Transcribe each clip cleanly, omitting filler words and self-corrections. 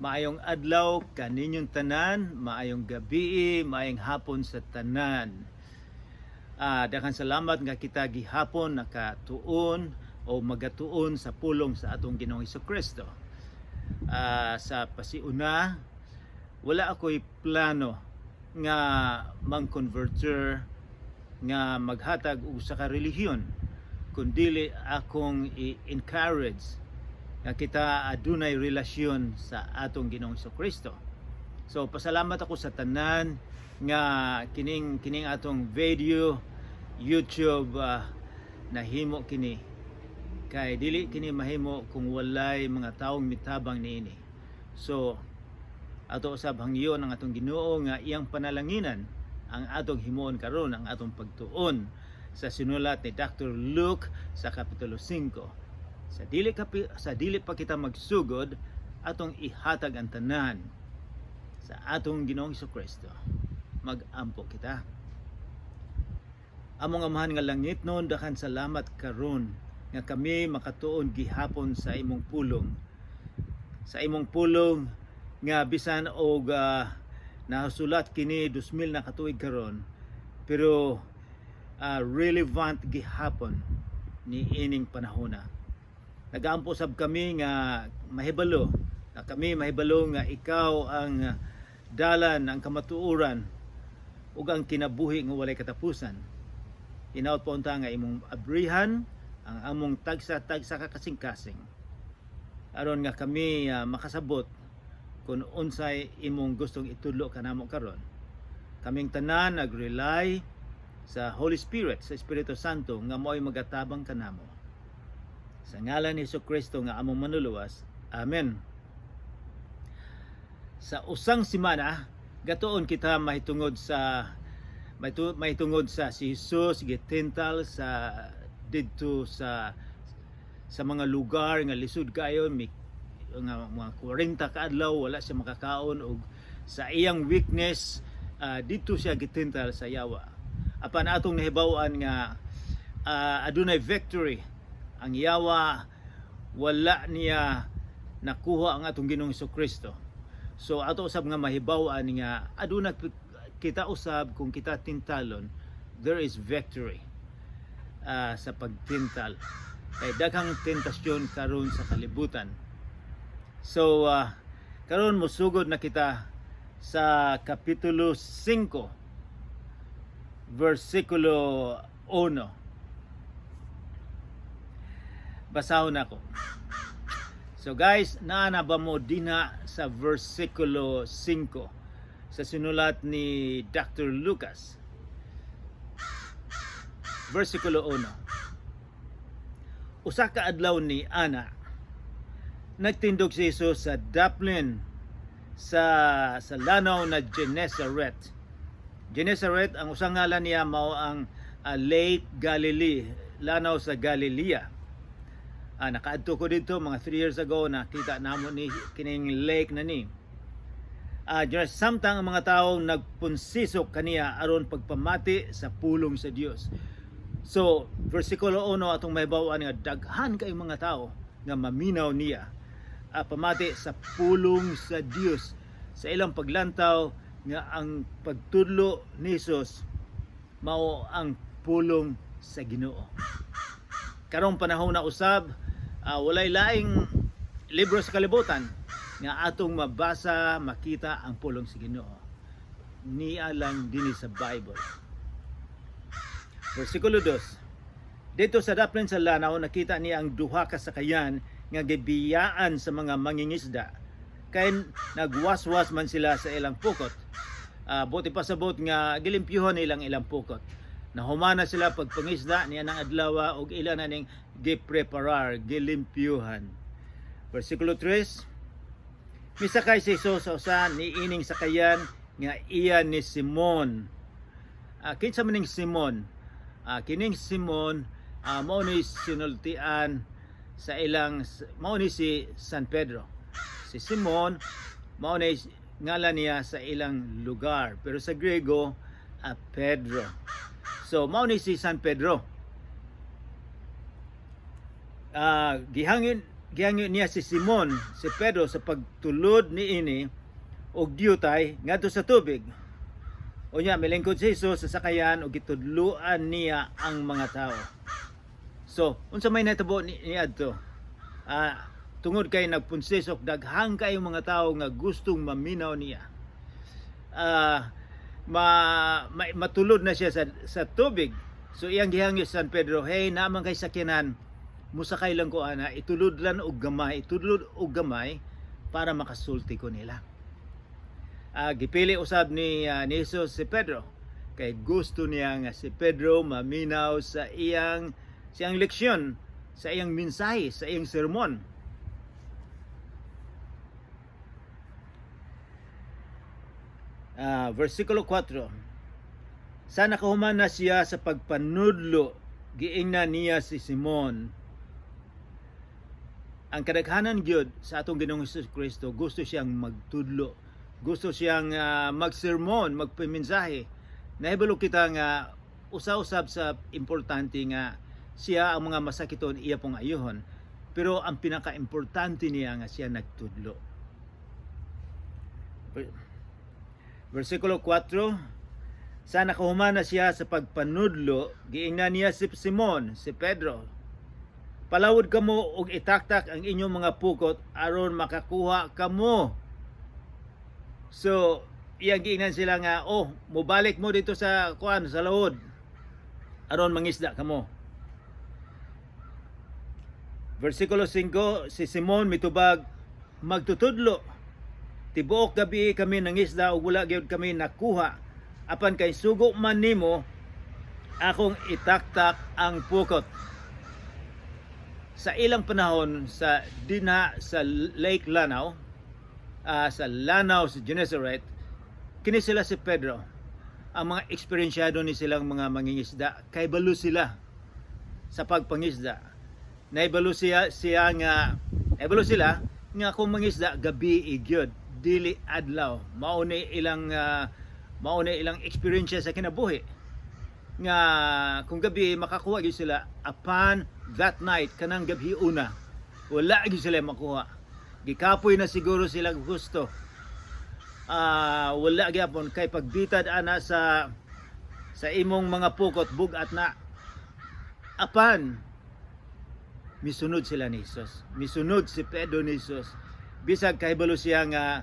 Maayong adlaw kaninyong tanan, maayong gabi, maayong hapon sa tanan. Daghang salamat nga kita gihapon nakatuon o magatuon sa pulong sa atong Ginoong Kristo. Sa pasiuna, wala ako'y plano nga mang-converter, nga maghatag og usa ka relihiyon, kundili akong i-encourage nga kita adunay relasyon sa atong Ginoong Kristo. So pasalamat ako sa tanan nga kining kining atong video YouTube, nahimo kini kay dili kini mahimo kung walay mga taong mitabang niini. So ato usab hangyon ang atong Ginoo nga iyang panalanginan ang atong himuon karon, ang atong pagtuon sa sinulat ni Dr. Luke sa kapitulo 5. Sa dili pa kita magsugod, atong ihatag ang tanan sa atong Ginoong Kristo. Mag-ampo kita. Among Amahan nga langitnon, daghan salamat karon nga kami makatuon gihapon sa imong pulong. Sa imong pulong nga bisan og nasulat kini 2000 na katuig karon, pero relevant gihapon ni ining panahona. Nagaampo sab kami nga mahibalo na kami mahibalo nga ikaw ang dalan, ang kamatuoran ug ang kinabuhi nga walay katapusan. Hinaut po unta nga imong abrihan ang among tagsa-tagsa ka kasing-kasing aron nga kami makasabot kung unsay imong gustong itudlo kanamo karon. Kaming tanan nag-rely sa Holy Spirit, sa Espiritu Santo nga mo'y magatabang kanamo. Sa ngalan ni Hesus Kristo nga among manluluwas. Amen. Sa usang simana, gatuon kita mahitungod sa si Jesus gitintal sa didto sa mga lugar nga lisod kayo, mi, nga mga 40 ka adlaw wala siya makakaon, og sa iyang weakness, didto siya gitintal sa yawa. Apan atong nahibaw-an nga adunay victory ang yawa, wala niya nakuha ang atong Ginoong Kristo. So ato usab nga mahibaw-an nga aduna kita usab kung kita tintalon, there is victory sa pagtintal kay daghang tentasyon karon sa kalibutan. So karon mosugod na kita sa kapitulo 5 versikulo 1. Basahon ako. So guys, naa na ba mo dina sa versikulo 5 sa sinulat ni Dr. Lucas? Versikulo 1. Usa ka adlaw ni ana, nagtindog si Jesus sa daplin sa lanaw na Gennesaret. Gennesaret, ang usang ngalan niya mao ang Lake Galilee, lanaw sa Galilea. Nakaadto ko dito mga 3 years ago, nakita namo ni kining lake na ni. Samtang ang mga tao nagpunsisok kaniya aron pagpamati sa pulong sa Dios. So, versikulo 1, atong mahibaw-an nga daghan kay mga tao nga maminaw niya. Pamati sa pulong sa Dios sa ilang paglantaw nga ang pagtudlo ni Jesus mao ang pulong sa Ginoo. Karong panahon na usab, walay laing libro sa kalibutan nga atong mabasa, makita ang pulong sa Ginoo. Niya lang dinhi sa Bible. Versikulo 2. Dito sa daplin sa lanaw, nakita niya ang duha ka sakayan nga gibiyaan sa mga mangingisda. Kay nagwaswas man sila sa ilang pukot. Buot ipasabot nga gilimpyuhan nilang ilang pukot. Nahumana sila pagpangisda niya ng adlaw ug ila na ning gipreparar, gilimpyuhan. Versikulo 3. Misakay si Jesus sa usa niining sakayan nga iya ni Simon. Kinsa man ning Simon? Kining Simon, mao ni sinultian sa ilang, mao ni si San Pedro. Si Simon mao ni ngalan niya sa ilang lugar, pero sa Grego, Pedro. So mao ni si San Pedro. Gihangin Gihangyo niya si Simon, si Pedro, sa pagtulod niini og diyutay ngadto sa tubig. Unya milingkod si Jesus sa sakayan ug gitudloan niya ang mga tao. So, unsa may nahitabo niadto? Tungod kay nagpunsisok daghang kayong mga tao nga gustong maminaw niya. Matulod na siya sa tubig. So iyang gihangyo sa San Pedro, "Hey, naa man kay sakyanan, musakay lang ko ana, itulod lang og gamay, itulod og gamay para makasulti ko nila." Gipili usab ni Jesus si Pedro kay gusto niya nga si Pedro maminaw sa iyang siyang leksyon, sa iyang mensahe, sa iyang sermon. Versikulo 4. Sa nakahuman na siya sa pagpanudlo, giingnan niya si Simon. Ang kadaghanan gyud sa atong Ginoong Hesus Kristo, gusto siyang magtudlo, gusto siyang magsermon, magpimensahe. Nahibalo kita nga usa-usab sa importante nga siya ang mga masakiton iya pong ayuhon. Pero ang pinaka-importante niya nga siya nagtudlo. Versikulo 4, sa nakahuman na siya sa pagpanudlo, giingnan niya si Simon, si Pedro, "Palawod kamo og itaktak ang inyong mga pukot aron makakuha kamo." So, iyang giingnan sila nga, "Oh, mobalik mo dito sa kuan, sa lawod, aron mangisda kamo." Versikulo 5, si Simon mitubag, "Magtutudlo, tibuok gabi kami nangisda ug wala gyud kami nakuha. Apan kay sugo man nimo, akong itaktak ang pukot." Sa ilang panahon sa dinha sa Lake Lanao, sa Lanao sa Gennesaret, kini sila si Pedro. Ang mga eksperyensyado ni silang mga mangingisda, kay balo sila sa pagpangisda. Naibalo siya siya nga naibalo sila nga kung mangisda gabi gyud, dili adlaw. Mao ni ilang eksperyensya sa kinabuhi nga kung gabi makakuha gyud sila. Apan that night, kanang gabi una, wala gyud sila makuha. Gikapoy na siguro sila gusto. Wala gyapon kay pagbitad ana sa imong mga pukot, bugat na. Apan misunod sila ni Jesus. Misunod si Pedro ni Jesus. Bisag kahibalo siya nga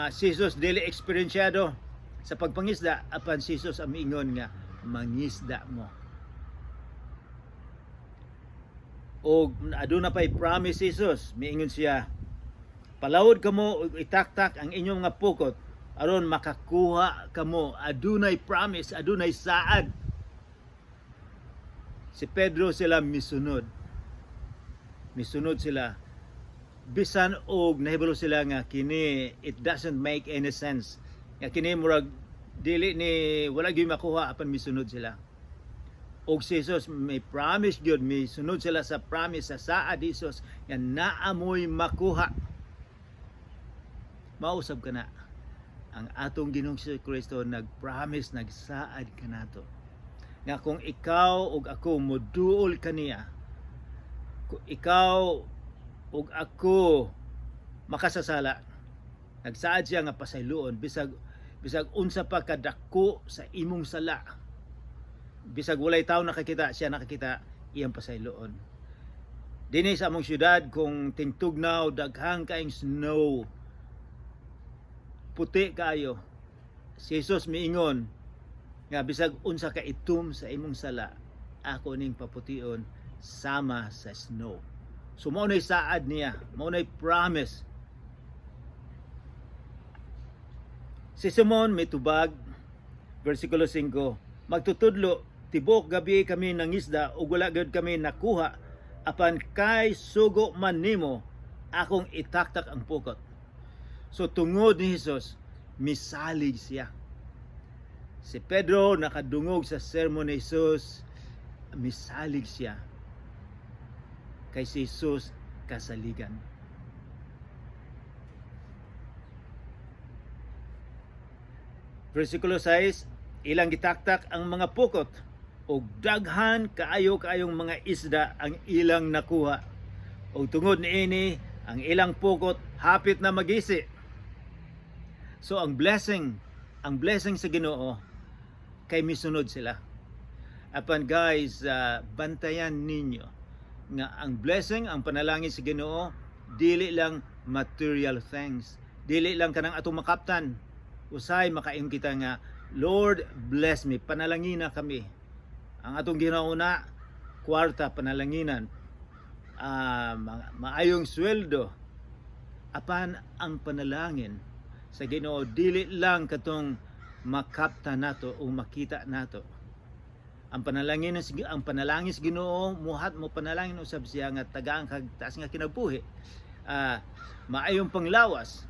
si Jesus dili eksperyensyado sa pagpangisda, apan si Jesus ang miingon nga mangisda mo. Og aduna pay promise si Jesus, miingon siya, "Palawod kamo ug itaktak ang inyong mga pukot aron makakuha kamo." Adunay promise, adunay saad. Si Pedro sila misunod. Misunod sila bisan og nahibalo sila nga kini, it doesn't make any sense. Nga kini murag dili ni, wala gyud makuha, apan misunod sila. Og si Jesus may promise gyud, misunod sila sa promise, sa saad ni Jesus nga naa moy makuha. Mausab ka na. Ang atong Ginoong Hesus Kristo nag-promise, nagsaad kanato nga kung ikaw ug ako moduol kaniya, kung ikaw ug ako makasasala, nagsaad siya nga pasayloon bisag unsa pa kadako sa imong sala, bisag walay tao nakakita, siya nakakita, iyang pasayloon. Dinhi sa among syudad, kung tingtugnaw, daghang kaing snow, puti kaayo. Si Jesus miingon nga bisag unsa ka itom sa imong sala, ako ning papution sama sa snow. So mao nay saad niya, mao nay promise. Si Simon mitubag, versikulo 5, "Magtutudlo, tibuok gabi kami nangisda ug wala gyud kami nakuha, apan kay sugo man nimo, akong itaktak ang pukot." So tungod ni Jesus, misalig siya. Si Pedro nakadungog sa sermon ni Jesus, misalig siya. Kay si Jesus kasaligan. Versikulo 6, ilang gitaktak ang mga pukot ug daghan kaayo kaayong mga isda ang ilang nakuha. Ug tungod niini, ang ilang pukot hapit na magisi. So ang blessing sa Ginoo kay misunod sila. Apan guys, bantayan ninyo nga ang blessing, ang panalangin sa Ginoo, dili lang material things. Dili lang kanang atong makaptan. Usay makaingon kita nga, "Lord, bless me." Panalangina kami. Ang atong ginauna, kwarta, panalanginan. Maayong sweldo. Apan ang panalangin sa Ginoo dili lang katong makapta nato o makita nato. Ang panalangin sa Ginoo, muhat mo panalangin usab siya nga tagaan kag taas nga kinabuhi. Maayong panglawas,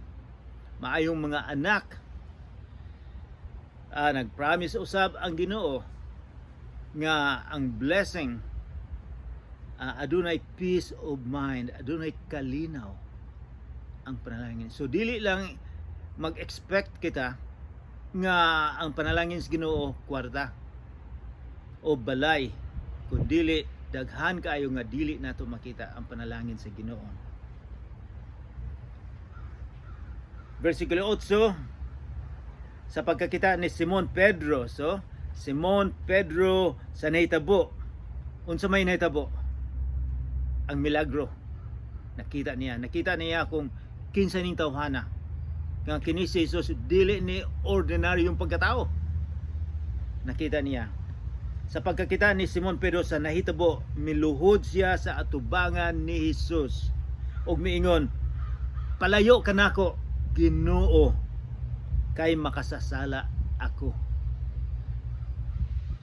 maayong mga anak. Nag-promise usab ang Ginoo nga ang blessing, adunay peace of mind, adunay kalinaw ang panalangin. So dili lang mag-expect kita nga ang panalangin sa Ginoo kwarta o balay, kun dili daghan kaayo nga dili nato makita ang panalangin sa Ginoo. Versikulo 8, sa pagkakita ni Simon Pedro, so Simon Pedro sa nahitabo. Unsa may nahitabo? Ang milagro. Nakita niya, nakita niya kung kinsa ning tawhana. Nga kini si Jesus dili ni ordinaryong pagkatao. Nakita niya. Sa pagkakita ni Simon Pedro sa nahitabo, miluhod siya sa atubangan ni Jesus ug miingon, "Palayo kanako, Ginoo, kay makasasala ako."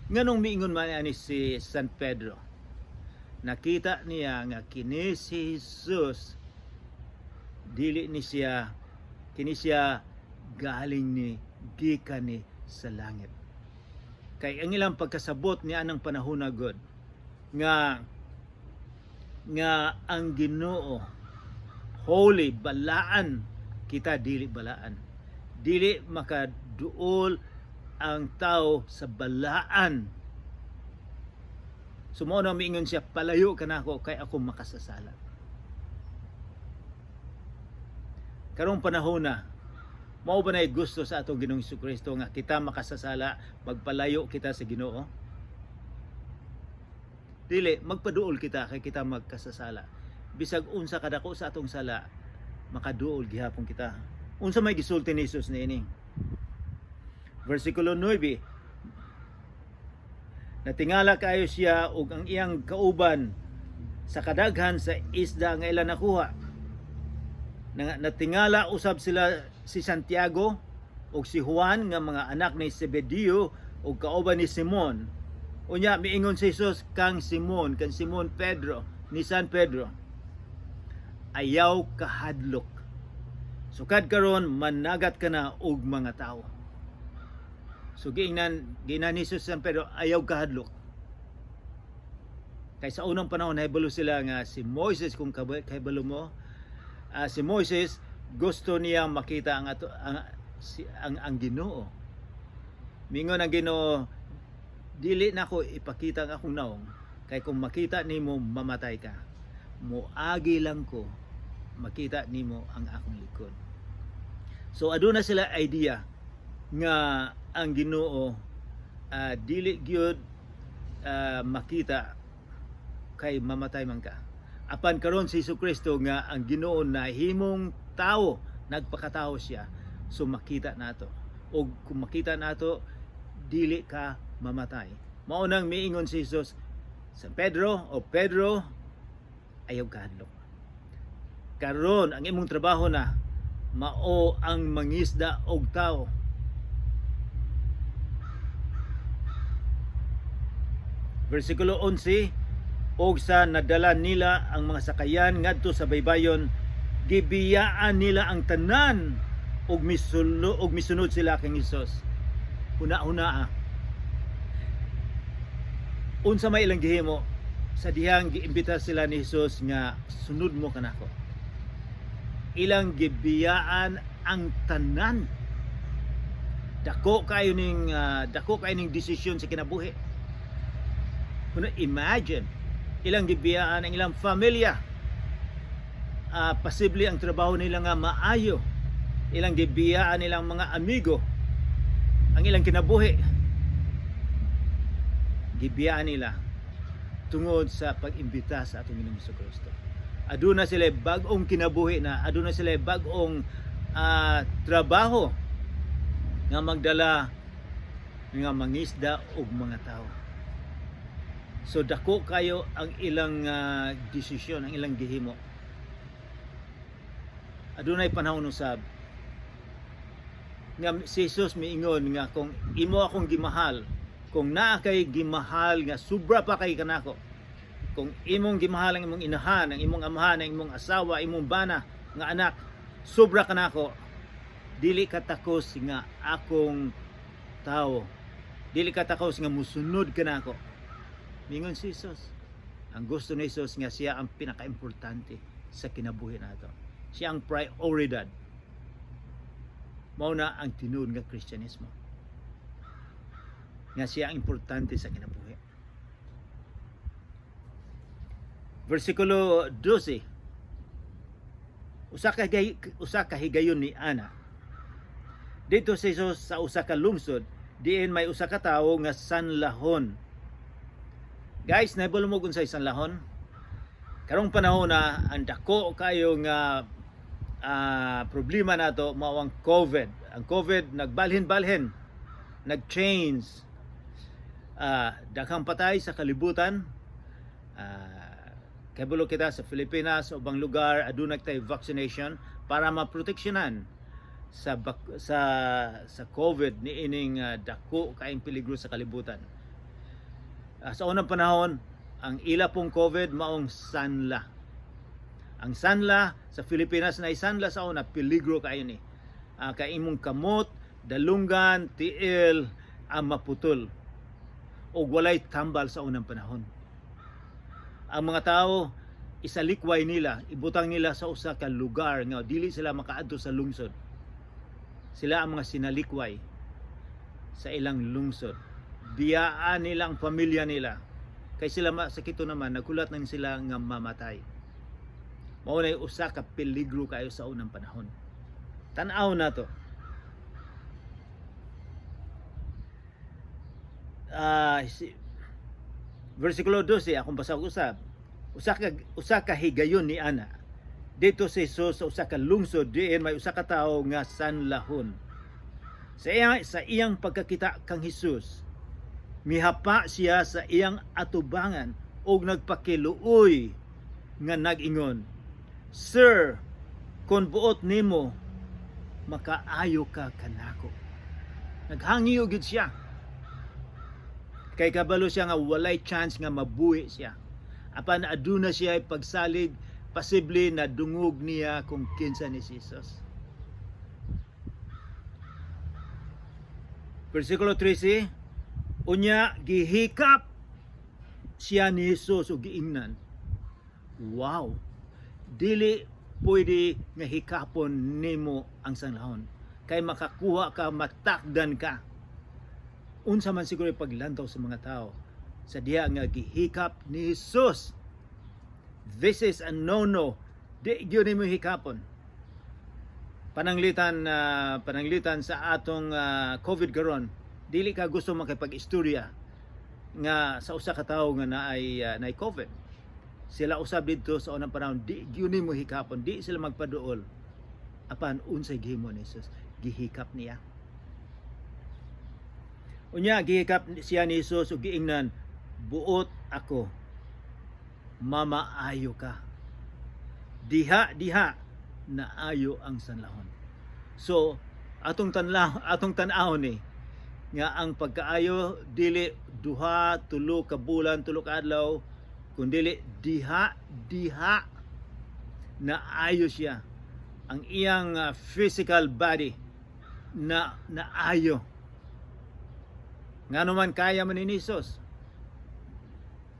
Nganong miingon man ani si San Pedro? Nakita niya nga kini si Jesus dili ni siya, kini siya galing ni, gikan ni sa langit. Kay ang ilang pagkasabot niya anang panahon na god nga nga ang Ginoo holy, balaan, kita dili balaan. Dili makaduol ang tao sa balaan. So mao na miingon siya, "Palayo ka nako kay ako makasasala." Karong panahon na, mao ba na gusto sa atong Ginoong Kristo nga kita makasasala, magpalayo kita sa Ginoo? Dili, magpaduol kita kay kita magkasasala. Bisag unsa kadako sa atong sala, makaduol gihapon kita. Unsa may gisulti ni Jesus niini? Versikulo 9. Natingala kaayo siya ug ang iyang kauban sa kadaghan sa isda nga ila nakuha. Natingala usab sila si Santiago ug si Juan nga mga anak ni Zebedeo ug kauban ni Simon. Unya miingon si Jesus kang Simon Pedro, ni San Pedro, "Ayaw kahadlok. Sukad karon managat ka na og mga tao." So giingnan ni Jesus San Pedro, "Ayaw kahadlok." Kay sa unang panahon nahibalo sila nga si Moises, kung kahibalo mo, si Moises gusto niya makita ang ato, ang, si, ang Ginoo. Mingon ang Ginoo, "Dili nako ipakita ang akong naong kay kung makita nimo mamatay ka. Moagi lang ko, makita nimo ang akong likod." So aduna sila idea nga ang Ginoo dili gyud makita kay mamatay man ka. Apan karon si Kristo nga ang Ginoo nahimong tao, nagpakatao siya. So makita nato. Og kung makita nato, dili ka mamatay. Mao nang miingon si Jesus sa Pedro o Pedro, "Ayaw kahadlok. Karon ang imong trabaho na mao ang mangisda og tao." Versikulo 11, og sa nadala nila ang mga sakayan ngadto sa baybayon, gibiyaan nila ang tanan ug misunod sila kang Hesus. Huna-huna ah. Unsa may ilang gihimo sa dihang giimbita sila ni Hesus nga sunod mo kanako? Ilang gibiyaan ang tanan. Dako kayo ning desisyon sa kinabuhi. Kuno imagine, ilang gibiyaan ang ilang pamilya. Posible ang trabaho nila nga maayo. Ilang gibiyaan ilang mga amigo, ang ilang kinabuhi. Gibiyaan nila tungod sa pag-imbita sa atong Ginoong Kristo. Aduna sila bag-ong kinabuhi na, aduna sila bag-ong trabaho nga magdala nga mangisda og mga tao. So dako kayo ang ilang desisyon, ang ilang gihimo. Adunay panahon usab nga si Jesus miingon nga kung imo akong gimahal, kung naa kay gimahal nga sobra pa kay kanako, kung imong gimahal ang imong inahan, ang imong amahan, ang imong asawa, imong bana nga anak, sobra kanako, dili ka takos nga akong tao. Dili ka takos nga musunod kanako. Mingon si Jesus. Ang gusto ni Jesus nga siya ang pinakaimportante sa kinabuhi nato. Siya ang prioridad. Mao na ang tinuod nga Kristyanismo. Nga siya ang importante sa kinabuhi. Versikulo 12. Usa ka higayon ni ana. Didto si Jesus sa usa ka lungsod, diin may usa ka tawo nga sanlahon. Guys, nahibalo mo kung unsay sanlahon? Karong panahon na ang dako kayo nga problema nato mao ang COVID. Ang COVID nagbalhin-balhin, nag-change. Daghang patay sa kalibutan. Kabalo kita sa Pilipinas o ubang lugar aduna tay vaccination para maproteksyonan sa COVID niining dako kaayong peligro sa kalibutan. Sa unang panahon, ang ila pong COVID maong sanla. Ang sanla sa Pilipinas na sanla sa una, peligro kayo ni. Kay imong kamot, dalunggan, tiil, ang maputol. O walay tambal sa unang panahon. Ang mga tao, isalikway nila, ibutang nila sa usa ka lugar nga dili sila makaadto sa lungsod. Sila ang mga sinalikway sa ilang lungsod. Biyaan nila ang pamilya nila. Kay sila masakito naman, naghulat nang sila nga mamatay. Mao na usa ka peligro kayo sa unang panahon. Tan-aw na to. Versikulo 12, akong basahon usab. Usa ka higayon ni ana. Didto si Jesus sa usa ka lungsod diin may usa ka tawo nga sanlahon. Sa iyang pagkakita kang Hesus, mihapa siya sa iyang atubangan ug nagpakiluoy nga nag-ingon, "Sir, kung buot nimo, makaayo ka kanako." Naghangyo gid siya. Kay kabalo siya nga walay chance nga mabuhi siya. Apan aduna siya pagsalig, posible na dungog niya kung kinsa ni Jesus. Versikulo 13, unya gihikap siya ni Jesus ug giingnan. Wow. Dili pwede nga hikapon nimo ang sanlahon. Kay makakuha ka, matakdan ka. Unsa man siguro paglantaw sa mga tao sa diha nga gihikap ni Jesus. This is a no-no. Di gyud nimo hikapon. Pananglitan sa atong COVID karon, dili ka gusto makipag-istorya nga sa usa ka tawo nga naay COVID. Sila usab didto sa unang panahon, di gyud nimo hikapon, di sila magpaduol. Apan unsay gihimo ni Jesus? Gihikap niya. Unya gihikap siya ni Jesus ug giingnan, "Buot ako, mamaayo ka." Diha diha naayo ang sanlahon. So atong tan-awon ni nga ang pagkaayo dili 2, 3 ka bulan, 3 ka adlaw, kundili diha diha naayo siya. Ang iyang physical body na naayo. Ngano man kaya man ni Jesus?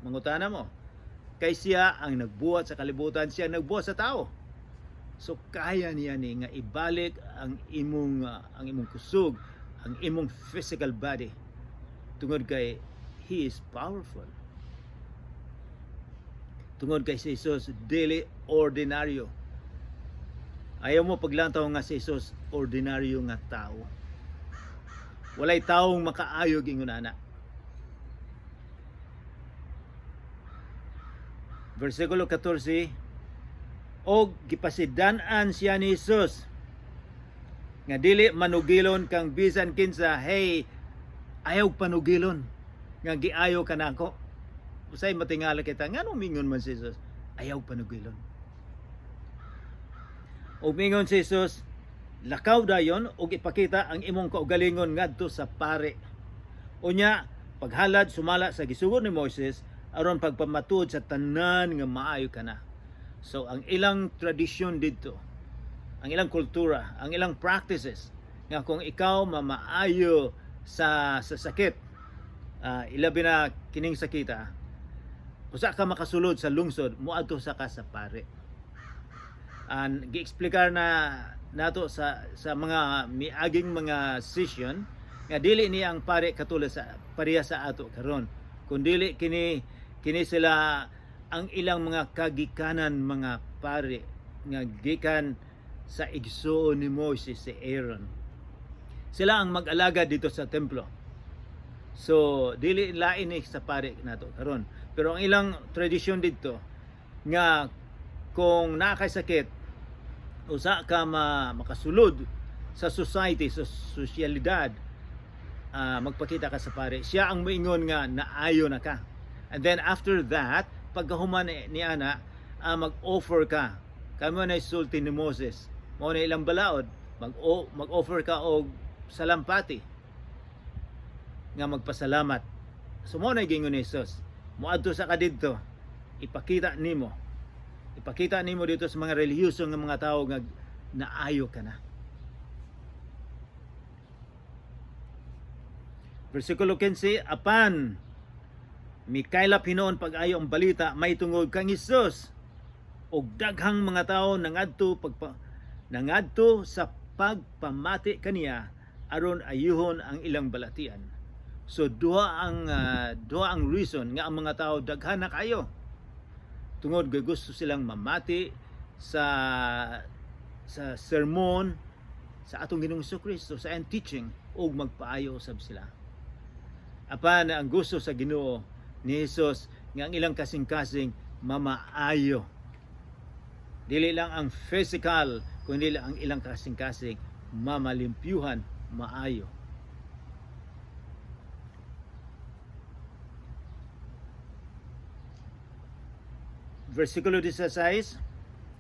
Mangutana mo. Kay siya ang nagbuhat sa kalibutan, siya ang nagbuhat sa tao. So kaya niya ni nga ibalik ang imong kusog, ang imong physical body. Tungod kay he is powerful. Tungod kay si Jesus dili ordinaryo. Ayaw mo paglantaw nga si Jesus ordinaryo nga tao. Walay taong makaayog ingon ana. Versikulo 14, og gipasidan-an siya ni Jesus nga dili manugilon kang bisan kinsa. Hey, ayaw panugilon nga giayo ka nako. Usay matingala kita, nganong mingon man si Jesus ayaw panugilon? Og mingon si Jesus, "Lakaw dayon ug ipakita ang imong kaugalingon ngadto sa pare. Unya paghalad sumala sa gisugo ni Moises aron pagpamatuod sa tanan nga maayo ka na." So ang ilang tradisyon didto, ang ilang kultura, ang ilang practices nga kung ikaw mamaayo sa sakit, ilabi na kining sakita, usa ka makasulod sa lungsod, moadto sa ka sa pare. An giexplikar na nato sa mga miaging mga session nga dili ni ang pare katulad sa pareha sa ato karon, kun dili kini kini sila ang ilang mga kagikanan, mga pare nga gikan sa igsuon ni Moises, si Aaron. Sila ang mag-alaga dito sa templo. So dili lain ni sa pare nato karon, pero ang ilang tradisyon dito nga kung naa kay sakit, usa ka makasulod sa society, sa sosyalidad, magpakita ka sa pare. Siya ang moingon nga naayo na ka. And then after that, pagkahuman ni ana, mag-offer ka. Kamo na sulti ni Moses, mao na ilang balaod, mag-offer ka og salampati nga magpasalamat. So mao na gingon ni Jesus, moadto sa ka didto, ipakita nimo dito sa mga relihiyoso nga mga tao nga naayo ka na. Versikulo 15, apan mikaylap hinuon pag-ayo ang balita may tungod kang Hesus ug daghang mga tawo nangadto sa pagpamati kaniya aron ayuhon ang ilang balatian. So duha ang reason nga ang mga tao daghan na kayo. Tungod kay gusto silang mamati sa sermon sa atong Ginoong Kristo, sa iyang teaching, ug magpaayo usab sila. Apan ang gusto sa Ginoo ni Jesus nga ang ilang kasing-kasing mamaayo. Dili lang ang physical, kundi ang ilang kasing-kasing mamalimpyuhan, maayo. Versikulo 16,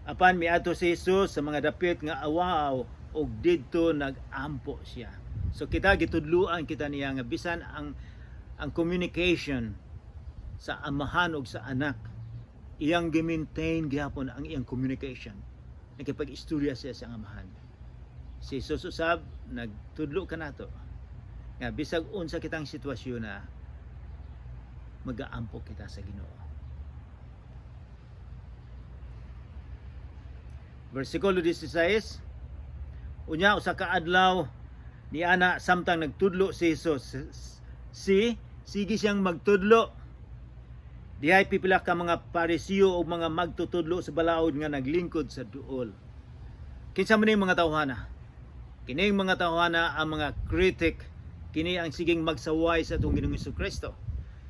apan miadto si Jesus sa mga dapit nga awaw ug didto nag-ampo siya. So kita gitudluan kita niya nga bisan ang communication sa amahan ug sa anak, iyang gi-maintain gihapon ang iyang communication. Nakipag-istorya siya sa amahan. Si Jesus usab nagtudlo kanato nga bisag unsa kitang sitwasyon na, magaampo kita sa Ginoo. Versikulo 16, unya usa ka adlaw ni ana, samtang nagtudlo si Jesus, si sige siyang magtudlo, dihay pipila ka mga Parisiyo o mga magtutudlo sa balaod nga naglingkod sa duol. Kinsa man ning mga tawhana? Kining mga tawhana ang mga critic, kini ang siging magsaway sa atong Ginoong Kristo.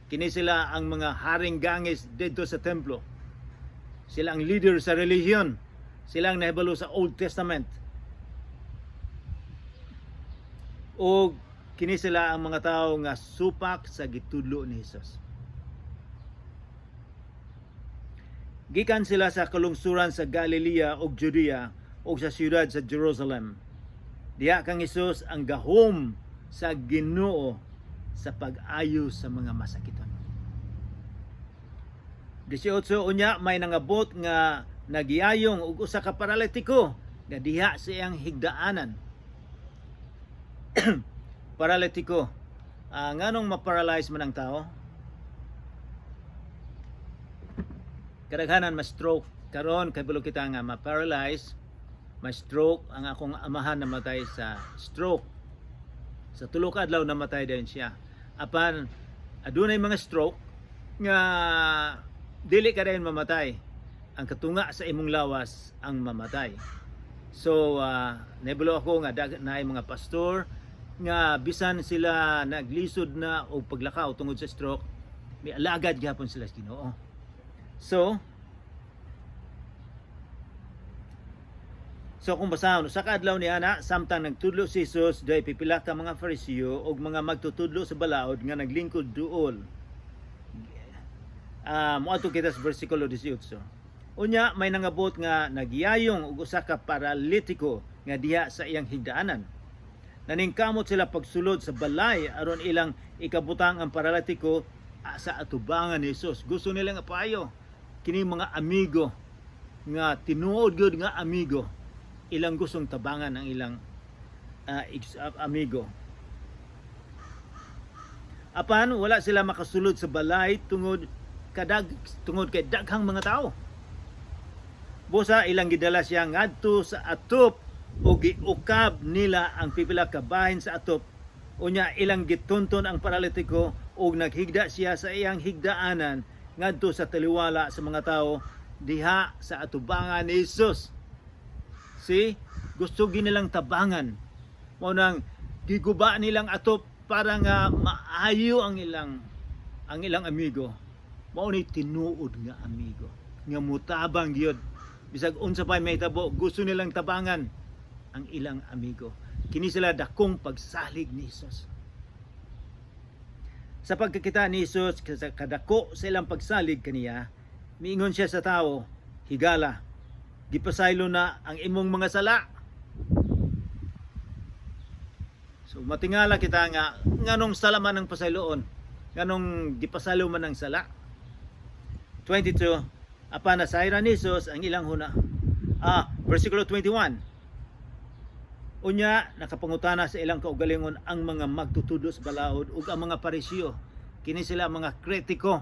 Kini sila ang mga haring gangis didto sa templo. Sila ang leader sa relihiyon. Sila ang nahibalo sa Old Testament. O kini sila ang mga tao nga supak sa gitudlo ni Jesus. Gikan sila sa kalungsuran sa Galilea ug Judea ug sa siyudad sa Jerusalem. Diha kang Hesus ang gahom sa Ginoo sa pag-ayo sa mga masakiton. 18, unya may nangabot nga nagyayong og usa ka paralitiko nga diha sa iyang higdaanan. Paralitiko. Nganong ma-paralyze man ang tao? Kadaghanan ma-stroke. Karon kabalo kita nga ma-paralyze, ma-stroke. Ang akong amahan namatay sa stroke. Sa 3 ka adlaw namatay din siya. Apan adunay mga stroke nga dili ka dayon mamatay. Ang katunga sa imong lawas ang mamatay. So nahibalo ako nga naay mga pastor nga bisan sila naglisod na og paglakaw tungod sa stroke, mialagad gihapon sila sa Ginoo. So kung basahon, sa kaadlaw ni ana, samtang nagtudlo si Jesus, dahil pipila ka mga Fariseo og mga magtutudlo sa balaod nga naglingkod duol. Moadto kita sa versikulo 18. Unya may nangabot nga nagyayong og usa ka paralitiko nga diha sa iyang higdaanan. Naningkamot sila pagsulod sa balay aron ilang ikabutang ang paralitiko sa atubangan ni Jesus. Gusto nila nga paayo kini mga amigo nga tinuod gyud nga amigo, ilang gustong tabangan ang ilang amigo. Apan wala sila makasulod sa balay tungod kay daghang mga tao. Busa ilang gidala siya ngadto sa atop o giukab nila ang pipila ka bahin sa atop. Unya ilang gitunton ang paralitiko ug naghigda siya sa iyang higdaanan ngadto sa taliwala sa mga tao diha sa atubangan ni Jesus. See, gusto ginilang tabangan. Mao nang giguba nilang atop para nga maayo ang ilang amigo. Mao ni tinuod nga amigo nga mutabang gyud bisag unsa pa may tabo, gusto nilang tabangan ang ilang amigo. Kini sila dakong pagsalig ni Jesus. Sa pagkakita ni Jesus sa kadako sa ilang pagsalig kaniya, miingon siya sa tao, "Higala, gipasaylo na ang imong mga sala." So matingala kita nga nganong sala man ang pasayloon, nganong gipasaylo man ang sala. 22. Apan nasayran ni Jesus ang ilang huna. Versikulo 21. Unya nakapangutana sa ilang kaugalingon ang mga magtutudlo sa balaod ug ang mga Pariseo. Kini sila ang mga kritiko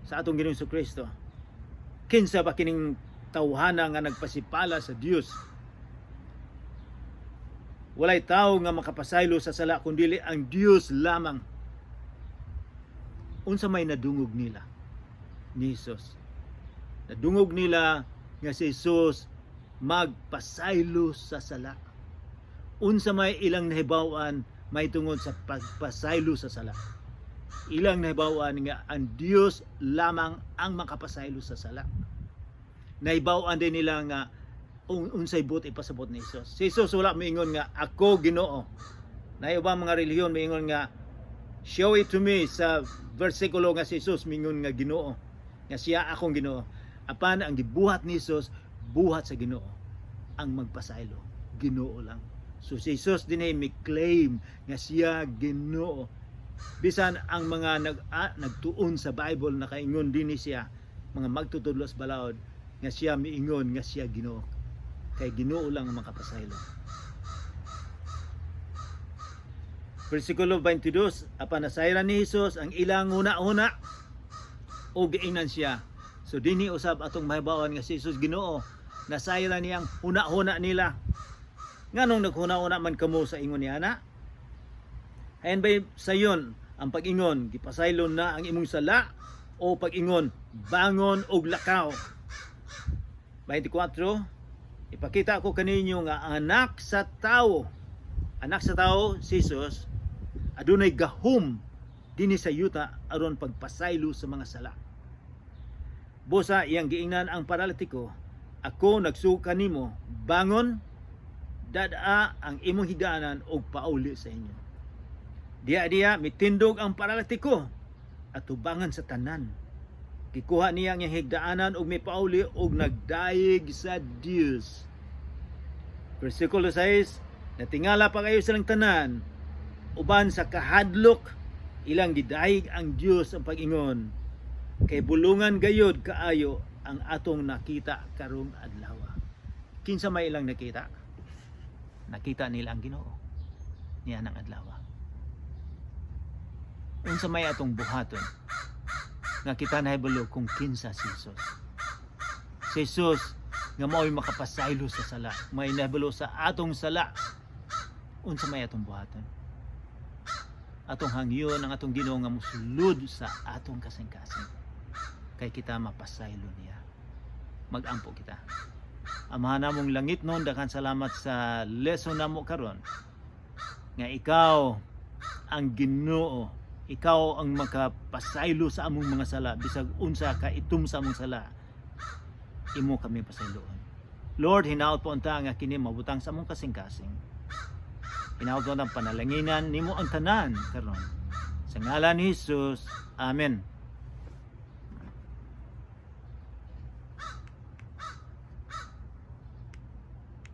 sa atong Ginoong Kristo. "Kinsa ba kining tawhana nga nagpasipala sa Dios? Walay tao nga makapasaylo sa sala kundili ang Dios lamang." Unsa may nadungog nila ni Jesus? Nadungog nila nga si Jesus magpasaylo sa sala. Unsa may ilang nahibaw-an may tungod sa pagpasaylo sa sala? Ilang nahibaw-an nga ang Dios lamang ang makapasaylo sa sala. Nahibaw-an din nila nga unsay buot ipasabot ni Jesus. Si Jesus wala miingon nga "Ako Ginoo." Naay ubang mga relihiyon miingon nga, "Show it to me sa versikulo nga si Jesus mingon nga Ginoo, nga siya akong Ginoo." Apan ang gibuhat ni Jesus, buhat sa Ginoo ang magpasaylo. Ginoo lang. So si Jesus din ay may claim nga siya Ginoo. Bisan ang mga nagtuon sa Bible nakaingon din ni siya, mga magtutudlo sa balaod, nga siya miingon nga siya Ginoo. Kay Ginoo lang ang makapasaylo. Versikulo 22, apan nasayran ni Jesus ang ilang huna-huna o giingnan siya. So dinhi usab atong mahibawan nga si Jesus Ginoo. Nasayran niyang huna-huna nila. "Nganong naghuna-huna man kamo sa ingon ni ana? Hain bay sayon ang pag-ingon, 'Gipasaylo na ang imong sala,' o pag-ingon, 'Bangon og lakaw'?" 24. Ipakita ko kaninyo nga ang anak sa tao, si Jesus, adunay gahom dinhi sa yuta aron pagpasaylo sa mga sala. Busa iyang giingnan ang paralitiko, "Ako nagsugo kanimo, bangon, dad-a ang imong higdaanan ug pauli sa inyo." Diya-diya mitindog ang paralitiko at tubangan sa tanan. Gikuha niya ang iyang higdaanan ug mipauli ug nagdayeg sa Dios. Versikulo 6, natingala pa kayo silang tanan uban sa kahadlok, ilang gidayeg ang Dios ang pag-ingon, "Kay bulungan gayod kaayo ang atong nakita karong adlaw." Kinsa may ilang nakita? Nakita nila ang Ginoo niya ng adlaw. Unsa may atong buhaton nga kita nahibalo kung kinsa si Jesus? Si Jesus nga mao'y makapasaylo sa sala, may nahibalo sa atong sala. Unsa may atong buhaton? Atong hangyon ang atong Ginoo nga mosulod sa atong kasing-kasing kay kita mapasaylo niya. Magampo kita. Amahan namong langitnon, daghan salamat sa lesson namo karon. Nga ikaw ang Ginoo, ikaw ang makapasaylo sa among mga sala, bisag unsa ka itom sa among sala, imo kami pasayloon. Lord, hinaot po unta nga kini mabutang sa among kasing-kasing. Hinaot po ang panalanginan nimo ang tanan karon. Sa ngalan ni Jesus. Amen.